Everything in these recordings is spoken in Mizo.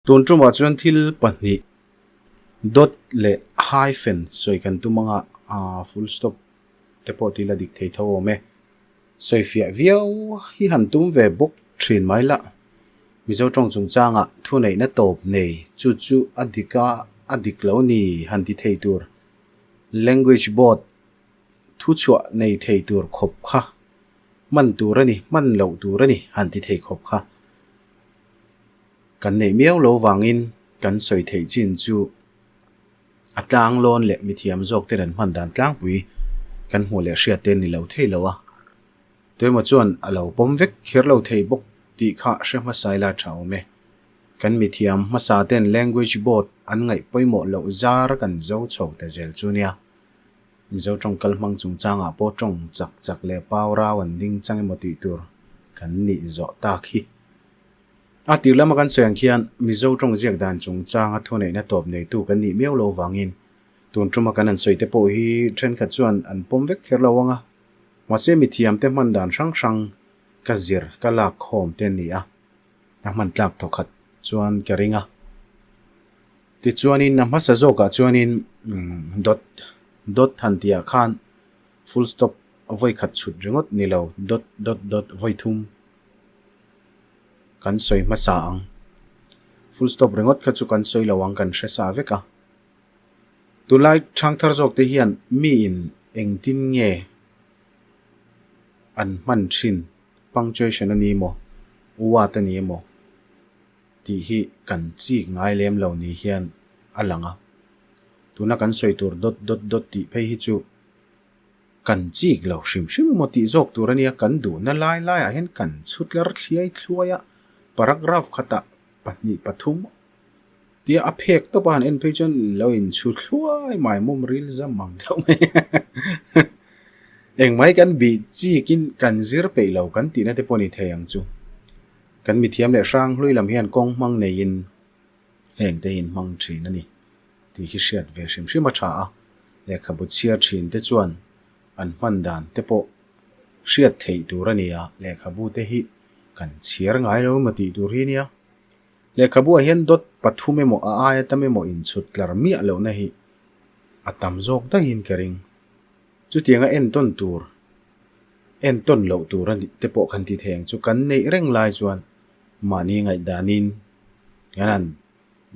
Tun tumah chuan thil pahnih dot leh hyphen sawi kan tum anga full stop te pawh tih la dik thei tho awm e. Sawifiah viau hi han tum ve bawk thin mai lah. Mizo tawng chungchangah thuneihna tawp nei chu chu a dik a, a dik lo ni han ti thei tur language board thuchhuah nei thei tur khawp kha hman tur a ni, hman loh tur a ni han ti thei khawp kha. Kan neih miau lo vangin kan sawi theih chin chu a tlang lawn leh mithiam zawk ten an hman dan tlangpui kan hmuh leh hriat te ni lo thei lo a. Tuemaw chuan a lo pawm vek kher lo thei bawk tih kha hre hmasa ila tha awm e. Kan mithiam hmasa ten language board an ngaih pawimawh loh zar kan zo chho ta zel chu nia. Mizo tawng kal hmang chungchangah pawh tawng chak chak leh pau rau an ding chang emaw tih tur kan nih zawh tak hi. A tir lama kan sawi ang khian Mizo tawng ziak dan chungchanga thuneihna tawp neitu kan nih miau lo vangin tun tuma kan han sawi te pawh hi thenkhat chuan an pawm vek kher lo ang a. Mahse mithiamte hman dan hrang hrang ka zir ka lak khawm te a ni a, a hman tlak thawkhat chuan ka ring a. Tichuanin a hmasa zawkah chuanin dot dot han tihah khan full stop vawi khat chhut ringawt ni lo dot dot dot vawi thum kan sawi hmasa ang. Full stop ringawt kha chu kan sawi lo ang kan hre sa vek a. Tunlai thangthar zawk te hian miin engtin nge an hman thin punctuation a ni emaw word a ni emaw tih hi kan chik ngai lem lo ni hian a lang a. Tuna kan sawi tur dot dot dot tih phei hi chu kan chik lo hrim hrim emaw tih zawk tur a nia, kan duhna lai laiah hian kan chhu tlar thliai thluai a, paragraph khatah pahnih pathum tia a phek tawp a han en phei chuan lo inchhu thluai mai mawm ril zam ang deuh mai engmai kan bih chikin kan zir peih lo kan tihna te pawh a ni thei ang chu. Kan mithiam leh hrang hlui lam hian kawng hmang neiin heng te hi in hmang thin a ni tih hi hriat ve hrim hrim a tha a, lehkhabu chhiar thin te chuan an hman dan te pawh hriat theih tur a ni a, lehkhabu te hi kan chhiar ngai lo emaw tih tur hi a nia. Lehkhabu ah hian dawt pathum emaw a aia tam emaw inchhut tlar miah lohna hi a tam zawk daihin ka ring. Chutianga entawn tur, entawn loh tur a te pawh kan ti thei ang chu. Kan neih reng lai chuan mahni ngaihdanin kan han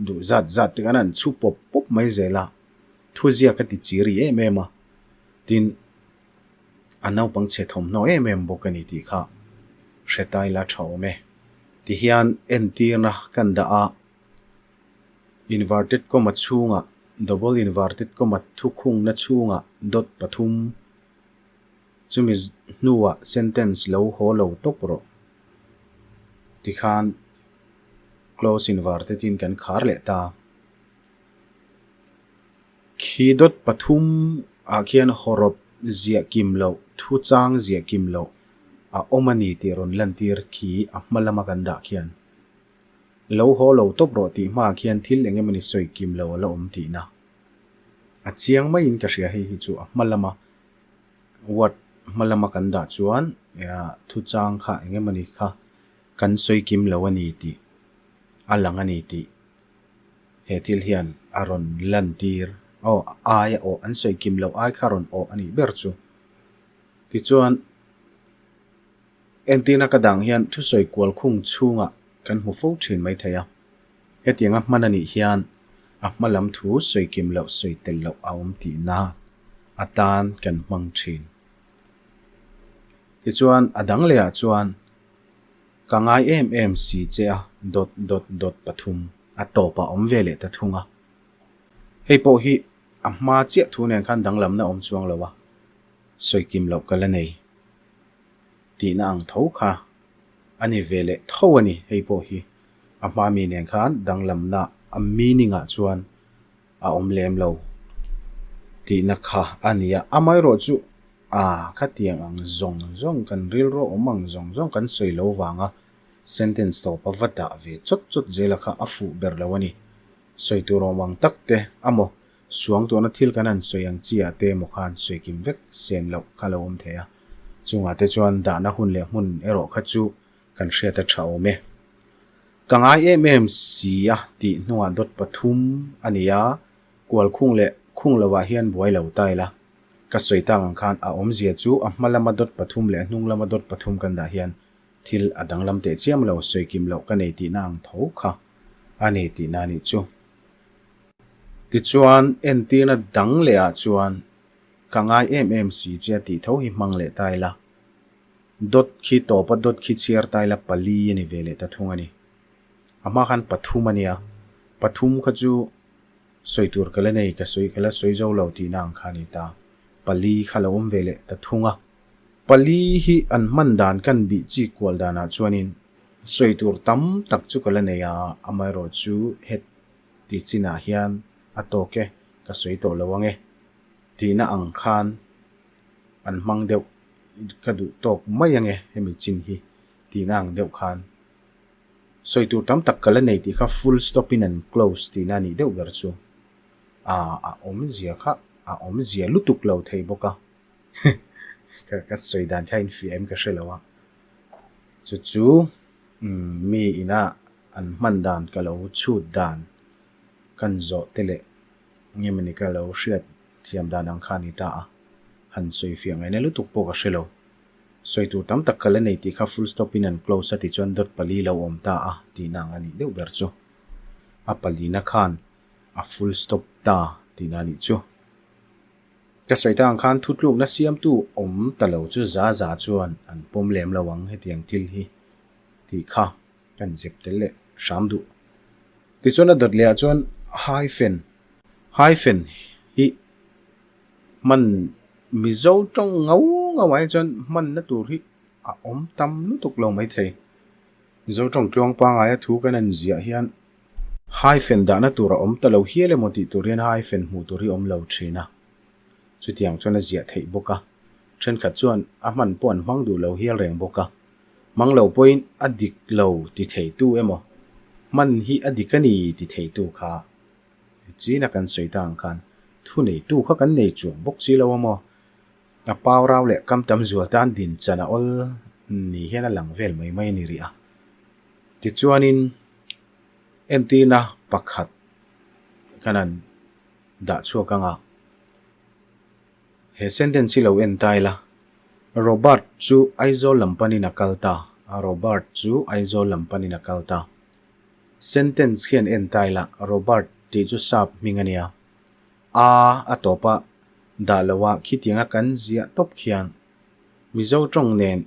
duh zat zat te kan han chhu pawp pawp mai zel a, thuziak a ti chi ri em em a, tin a naupang chhe thawmhnaw em em bawk a ni tih kha hre ta ila tha awm e. Tihian entirna kan dah a. Inverted comma chhungah double inverted comma thukhungna chhungah dot pathum chumi hnuah sentence lo haw lo tawp rawh tikhan close inverted in kan khar leh ta. Khi dot pathum ah khian hawrawp ziah kim loh thu chang ziah kim loh a awm a ni tih rawn lantir khi a hma lama kan dah khian. Lo haw lo tawp rawh tih hmaah khian thil eng emawni sawi kim lo a la awm tihna. A chiang maiin ka hria hei hi chu a hma lama word hma lama kan dah chuan thuchang kha eng emawni kha kan sawi kim lo a ni tih a lang a ni tih he thil hian a rawn lantir aw ai a awh an sawi kim loh ai kha a rawn awh a nih ber chu. Tichuan. Entirna ka dang hian thusawi kual khung chhungah kan hmu fo thin mai thei a. Hetianga hman a nih hian a hma lam thu sawi kim loh sawi tel loh a awm tihna atan kan hmang thin. Tichuan a dang lehah chuan ka ngai em em si che a dot dot dot pathum a tawpah awm ve leh ta thung a. Hei pawh hi a hma chiah thu nen khan danglamna awm chuang lo a, sawi kim loh ka la nei. Tihna ang tho kha a ni ve leh tho a ni. Hei pawh hi a hma mi nen khan danglamna a meaning ah chuan a awm lem lo tihna kha a ni a. Amaherawh chu a khatiang ang zawng zawng kan rilru awm ang zawng zawng kan sawi lo vanga sentence tawp a va dah ve chawt chawt zela kha a fuh ber lo a ni. Sawi tur awm ang tak te a maw Suang tuna thil kan han sawi ang chi ah te emaw khan sawi kim vek sen loh kha lo awm thei a, chungah te chuan dahna hun leh hmun erawh kha chu kan hriat a tha awm e. Ka ngai em em si a tih hnungah dawt pathum a ni a, kual khung leh khung lovah hian buai lo ta ila. Ka sawi tak ang khan a awmzia chu a hma lama dawt pathum leh a hnung lama dawt pathum kan dah hian thil a danglam teh chiam lo, sawi kim loh ka nei tihna ang tho kha a ni tihna a nih chu. Tichuan, entirna dang lehah chuan ka ngai em em si che a tih tho hi hmang leh ta ila. Dawt khi tawpa dawt khi chhiar ta ila pali a ni ve leh ta thung a ni. A hma khan pathum a nia, pathum kha chu sawi tur ka la nei, ka sawi ka la sawi zo lo tihna ang kha a ni ta. Pali kha lo awm ve leh ta thung a. Pali hi an hman dan kan bih chi kual danah chuanin sawi tur tam tak chu ka la nei a, amaherawh chu het ti chinah hian a tawk e, ka sawi tawh lo ang e tihna ang khan an hmang deuh ka duh tawk mai ang e hemi chin hi tihna ang deuh khan sawi tur tam tak ka la nei tih kha full stop in an close tihna a nih deuh ber chu a a awmzia kha a awmzia lutuk lo thei bawk a ka sawi dan kha infiah em ka hre lo a chu chu mi ina an hman dan ka lo chhut dan kan zawh te leh nge mawni ka lo hriat thiam dan ang kha a ni ta a, han sawi fiah ngaihna lutuk pawh ka hre lo. Sawi tur tam tak ka la nei tih kha full stop in an close a tichuan dawt pali lo awm ta a tihna ang a nih deuh ber chu. A palina khan a full stop ta tihna a nih chu. Ka sawi ta ang khan thutlukna siamtu awm ta lo chu za za chuan an pawm lem lo ang hetiang thil hi tih kha kan zep tel leh hram duh. Tichuan a dawt leh ah chuan hyphen hyphen hi hman Mizo tawng ngau ngau ah hi chuan hmanna tur hi a awm tam lutuk lo maithei. Mizo tawng tluang pangai a thu kan han ziah hian hyphen dahna tur a awm ta lo hial emaw tih tur hian hyphen hmuh tur hi a awm lo thin a. Chutiang chuan a ziah theih bawk a. Thenkhat chuan a hman pawh an hmang duh lo hial reng bawk a. Hmang lo pawhin a dik lo ti theitu emaw, hman hi a dik a ni ti theitu kha China kan sawi ta ang khan thu neitu kha kan nei chuang bawk si lo a maw? A pau rau leh kam tam zual tan din chan a awl ni hian a lang vel mai mai a ni rih a. Tichuanin entirna pakhat kan han dah chhuak ang a, he sentence hi lo en ta ila, Robert chu Aizawl lam panin a kal ta, Robert chu Aizawl lam panin a kal ta. Sentence khian en ta ila, Robert tih chu sap hming a nia. A a tawp a, dah lo a khitianga kan ziah tawp khian Mizo tawng nen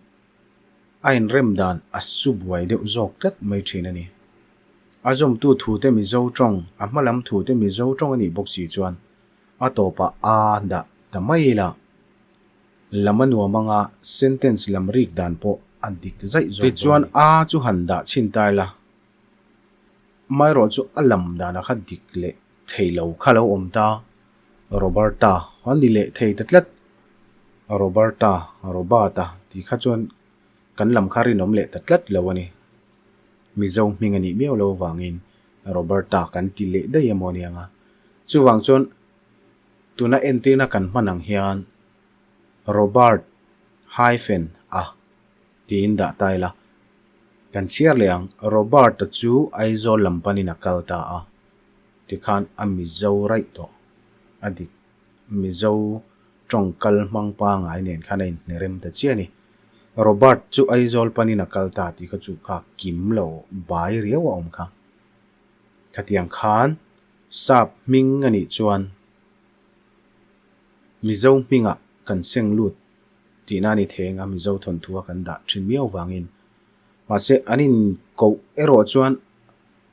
a inrem dan a su buai deuh zawk tlat mai thin a ni. A zawmtu thute Mizo tawng, a hma lam thute Mizo tawng a nih bawk si chuan a tawpah a dah ta mai ila. Lam a nuam anga sentence lam rik dan pawh a dik zaih zawk dawn a ni. Tichuan a chu han dah chhin ta ila, amaherawh chu a lam danah kha dik leh thei lo kha lo awm ta, Roberta a ni leh thei ta tlat, Roberta, Robert-a tih kha chuan kan lam kha rinawm leh ta tlat lo a ni. Mizo hming a nih miau lo vangin Roberta kan ti leh daih emaw aniang a, chuvang chuan Tuna entirna kan hman ang hian Robert hyphen a tiin dah ta ila. Kan chhiar leh ang, Robert-a chu Aizawl lam panin a kal ta a, tikhan a Mizo raih tawh. A dik, Mizo tawng kal hmang pangai nen khan a inhnerem ta chiah a ni. Robert chu Aizawl panin a kal ta tih kha chu kha kim lo bai riau a awm kha. Khatiang khan Sap hming a nih chuan Mizo hmingah kan seng lut tihna a ni thei anga Mizo thawnthua kan dah thin miau vangin. Mahse an inkoh erawh chuan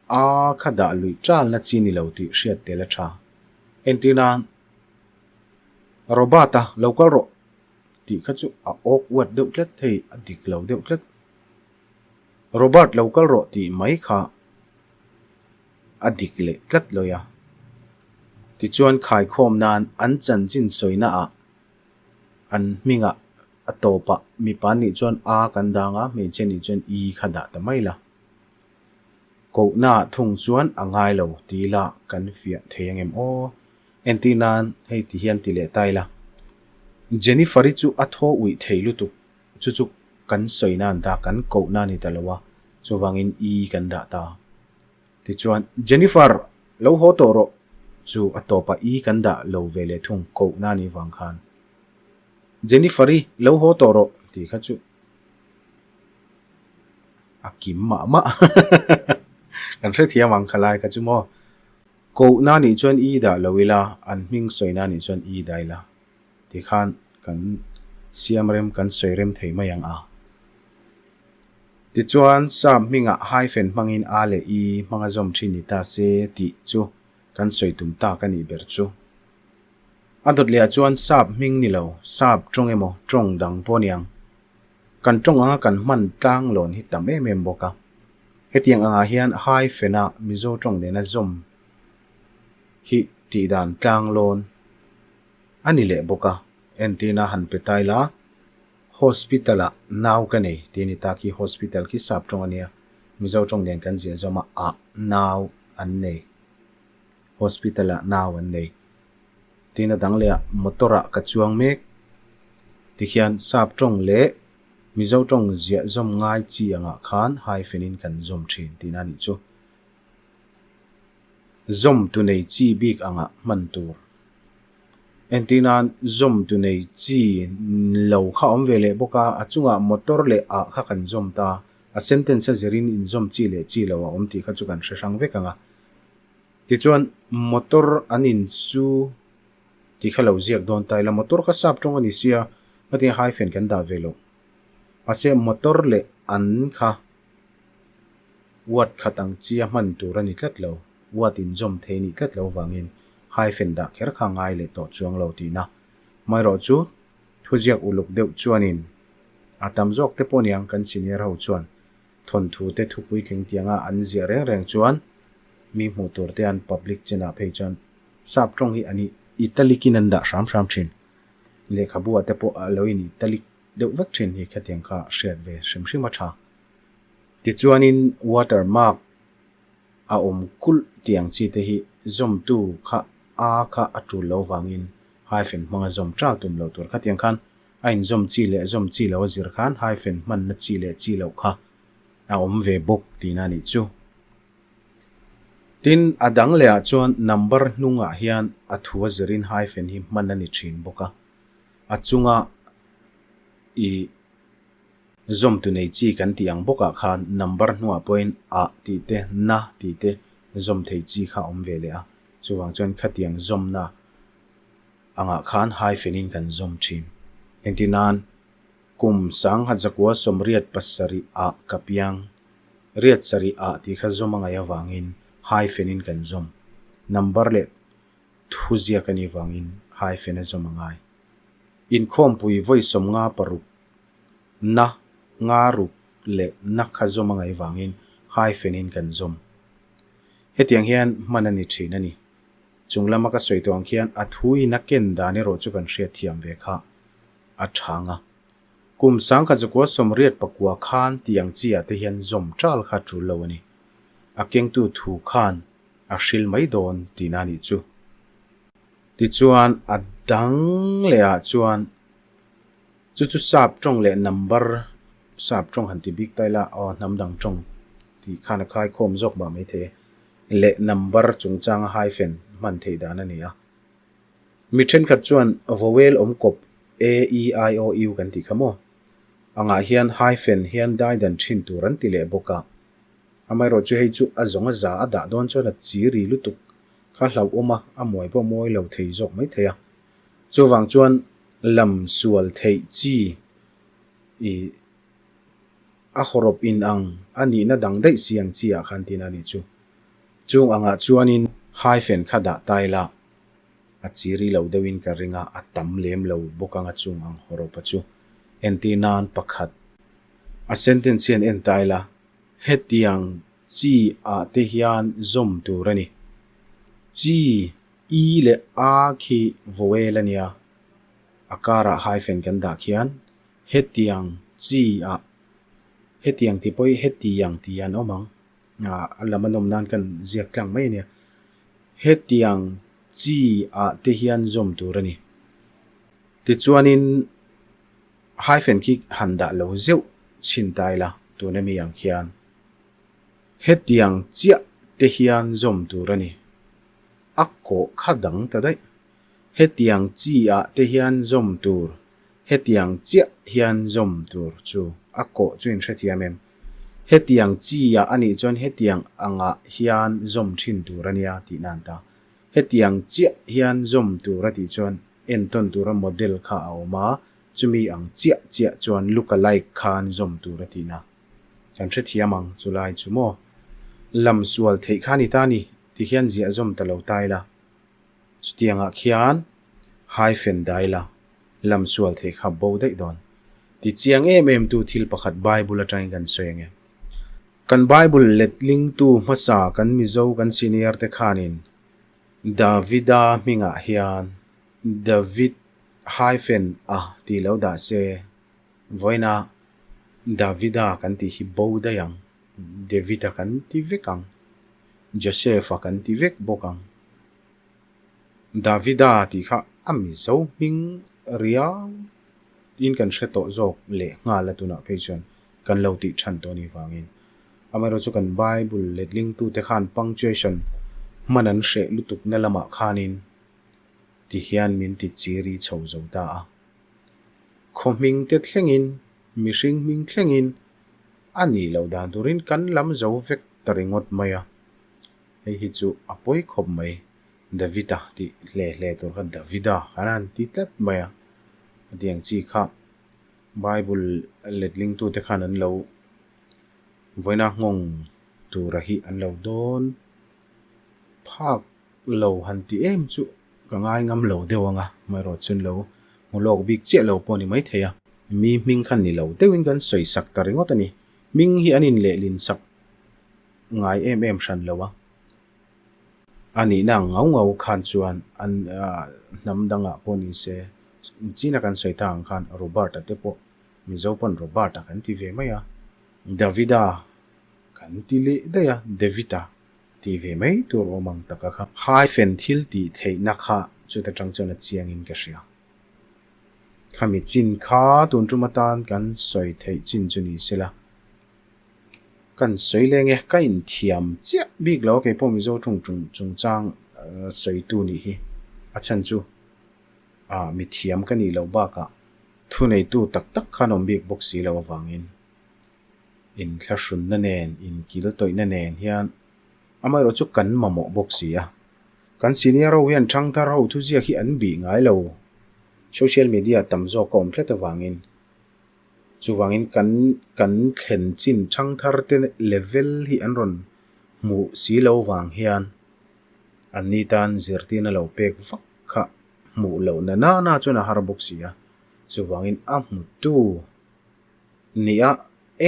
a kha dah luih talna chi ni lo tih hriat tel a tha. Entir nan Robert-a lo kal rawh tih kha chu a awkward deuh tlat thei, a dik lo deuh tlat. Robert lo kal rawh tih mai kha a dik leh tlat lawih a. Tichuan khaikhawm nan an chanchin sawina ah an hmingah a tawpah mipa nih chuan a kan dang a, hmeichhia nih chuan i kha dah ta mai la. Kohna ah thung chuan a ngai lo ti ila kan fiah thei ang em aw. Entir nan hei ti hian ti leh ta ila. Jennifer-i chu a thaw uih thei lutuk. Chu chu kan sawi nan ta, kan kohna a ni ta lo a. Chuvangin i kan dah ta. Tichuan, Jennifer, lo haw tawh rawh! Chu a tawpah i kan dah lo ve leh thung kohna a nih vang khan. Jennifer-i, lo haw tawh rawh! Tih kha chu a kim mah mah. Kan hrethiam ang kha lai kha chu maw. Kohna nih chuan i dah lo ila, an hming sawina nih chuan i dah ila. Tikhan kan siam rem, kan sawi rem thei mai ang a. Tichuan, sap hmingah hyphen hmangin a leh i hmanga zawm thin ni ta se tih chu kan sawi tum tak a nih ber chu. A dawt lehah chuan sap hming ni lo, sap tawng emaw tawng dang pawh a ni ang. Kan tawng anga kan hman tlang lawn hi tam em em bawk a. Hetiang angah hian hyphen-a Mizo tawng nena zawm hi tihdan tlang lawn a ni leh bawk a. Entirna han pe ta ila, Hospital-ah nau ka nei tih a ni ta khi hospital khi sap tawng a nia, Mizo tawng nen kan ziah zawm a, ah nau an nei, hospital-ah nau an nei. Tin a dang leh ah motor-ah ka chuang mek tikhian sap tawng leh Mizo tawng ziah zawm ngai chi angah khan hyphen in kan zawm thin tihna a nih chu. Zawm tu nei chi bik angah hman tur. Entir nan zawm tu nei chi lo kha awm ve leh bawk a, a chungah motor leh ah kha kan zawm ta, a sentence a zirin inzawm chi leh chi lo a awm tih kha chu kan hre hrang vek ang a. Tichuan motor an in chu tih kha lo ziak dawn ta ila, motor kha sap tawng a ni sia, hetiang hyphen kan dah ve lo. Mahse motor leh an kha word khat ang chia hman tur a ni tlat lo, word inzawm thei a nih tlat lo vangin hyphen dah kher kha ngai leh tawh chuang lo tihna. Amaherawh chu thuziak uluk deuh chuanin a tam zawk te pawh niang kan senior ho chuan thawnthu te thu puitling tianga an ziah reng reng chuan mi hmuh tur te an public chenah phei chuan sap tawng hi an italic in an dah hram hram thin. Lehkhabu ah te pawh a lo in italic deuh vek thin hi khatiang kha hriat ve hrim hrim a tha. Tichuanin water mark a awm kulh tih ang chi te hi zawmtu kha a kha a tul lo vangin hyphen hmanga zawm tal tum lo tur khatiang khan a inzawm chi leh zawm chi lo a zir khan hyphen hmanna chi leh chi loh kha a awm ve bawk tihna a nih chu. Tin, a dang lehah chuan number hnungah hian a thu a zirin hyphen hi hman a ni thin bawk a, a chunga ih Zawmtu nei chi kan tih ang bawkah khan number hnuah pawhin a tih te, na tih te zawm thei chi kha a awm ve leh a. Chuvang chuan khatiang zawmna angah khan hyphen in kan zawm thin. Engtin nan kum sanghat zakua sawmriat pasarih ah ka piang, riat sarih ah tih kha zawm a ngaih avangin hyphen in kan zawm. Number leh thuziak a nih vangin hyphen a zawm a ngai. Inkhawmpui vawi 55 Na, nga ruk leh na kha zawm a ngaih vangin hyphen in kan zawm. Hetiang hian hman a ni thin a ni. Chung lama ka sawi tawh ang khian a thu in a ken dan erawh chu kan hriat thiam ve kha a chhang a. Kum 1949 khan tih ang chi ah te hian zawm tal kha tul lo a ni. A kengtu thu khan a hril mai dawn tihna a nih chu. Tichuan a dang leh ah chuan. Chu chu sap tawng leh number sap tawng han ti bik ta ila aw hnam dang tawng tih khan a khai khawm zawk mah maithei e leh number chungchanga hyphen hman theih dan a ni a. Mi thenkhat chuan vowel awm kawp a, e, i, o, u kan tih kha maw? Angah hian hyphen hian dai dan thin tur an ti leh bawk a. Amaherawh chu hei chu a zawng a za a dah dawn chuan a chi ri lutuk kha hlauhawm a, a muai pawh mawi lo thei zawk maithei a. Chuvang chuan lam sual theih chi i a hawrawp in ang a nihna dang daih si ang chi ah khan tin a nih chu. Chung angah chuanin hyphen kha dah ta ila a chi ri lo deuhin ka ring a, a tam lem lo bawk anga chung ang hawrawp a chu. Entir nan pakhat a sentence hian en ta ila hetiang chi ah te hian zawm tur a ni. Chi I leh A khi vowel a nia, a karah hyphen kan dah khian hetiang chi ah hetiang tih pawh hi hetiang tih an awm ang, a lam a nawm nan kan ziak tlang mai a nia, hetiang chi ah te hian zawm tur a ni. Tichuanin hyphen khi han dah lo zeuh chhin ta ila tuna mi ang khian. Hetiang chiah te hian zawm tur a ni. A kawh kha dang ta daih. Hetiang chi ah te hian zawm tur, hetiang chiah hian zawm tur chu a kawh chu in hrethiam em? Hetiang chi ah a nih chuan hetiang angah hian zawm thin tur a nia tih nan ta. Hetiang chiah hian zawm tur a tih chuan entawn tura model kha a awm a, chumi ang chiah chiah chuan look alike khan zawm tur a tihna. Kan hrethiam ang chulai chu maw? Lam sual theih kha ni ta ni ti hian ziah zawm ta lo ta ila. Chutiangah khian hyphen dai la, lam sual theih kha bo daih dawn. Ti chiang em em tu thil pakhat Bible atangin kan sawi ang e. Kan Bible letlingtu hmasa kan Mizo kan senior te khanin Davida hmingah hian David hyphen a tih lo dah se, vawiina Davida kan tih hi bo daih ang, David-a kan ti vek ang. Joseph-a kan ti vek bawk ang. Davida tih kha a Mizo hming riau in kan hre tawh zawk leh nghal a tunah phei chuan kan lo tih than tawh anih vangin. Amaherawhchu chu kan Bible letlingtute khan punctuation hman an hreh lutukna lamah khanin ti hian min ti chiri chho zo ta a. Khaw hming te thlengin, mihring hming thlengin a nih loh dan turin kan lam zo vek ta ringawt mai a, hei hi chu a pawi khawp mai, Davida tih hle hle tur kha Davida an han ti tlat mai a, hetiang chi kha Bible letlingtute khan an lo vawiina nghawng tura hi an lo dawn phak lo han ti em chu ka ngai ngam lo deuh ang a, amaherawh chuan lo hmu lawk bik chiah lo pawh a ni maithei a, mi hming khan ni lo deuhin kan sawi sak ta ringawt a ni. Hming hi an inlehlin sak ngai em em hran lo a, a nihna ang ngau ngau khan chuan an hnam dangah pawh ni se, china kan sawi ta ang khan Robert-a te pawh Mizo pawn Robert-a kan ti ve mai a, Davida kan ti leh daih a, David-a tih ve mai tur awm ang taka kha. Hyphen thil tih theihna kha chuta tang chuan a chiangin ka hria. Khami chin kha tun tum atan kan sawi theih chin chu ni sela. Kan sawi leng e, ka inthiam chiah bik lo a kei pawh Mizo tung tung chungchang sawitu nih hi a chhan chu ah mithiam ka nih loh bakah thuneitu tak tak khan awm bik bawk si lo avangin inthlahrunna nen inkil tawihna nen hian amaherawh chu kan mamawh bawk si a. Kan senior ho hian thangthar ho thuziak hi an bih ngai lo. Social media tam zawk a awm tlat avangin chuvangin kan kan thlen chin thangthar te level hi an rawn hmuh si lo vang hian an ni tan zirtirna lo pek vak kha hmuh loh na nana chuan a har bawk si a. Chuvangin a hmutu nia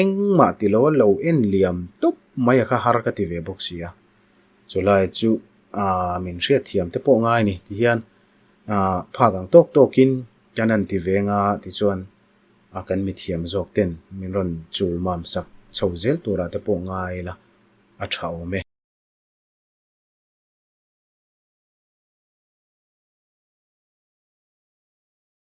engmah ti lo a lo en liam tawp mai a kha har ka ti ve bawk si a. Chulai chu aaa min hriatthiam te pawh ngai a ni ti hian aaa phak ang tawk tawkin kan han ti ve anga tichuan a kan mithiam zawk ten min rawn chul mam sak chho zel turah te pawh ngai ila a tha awm e.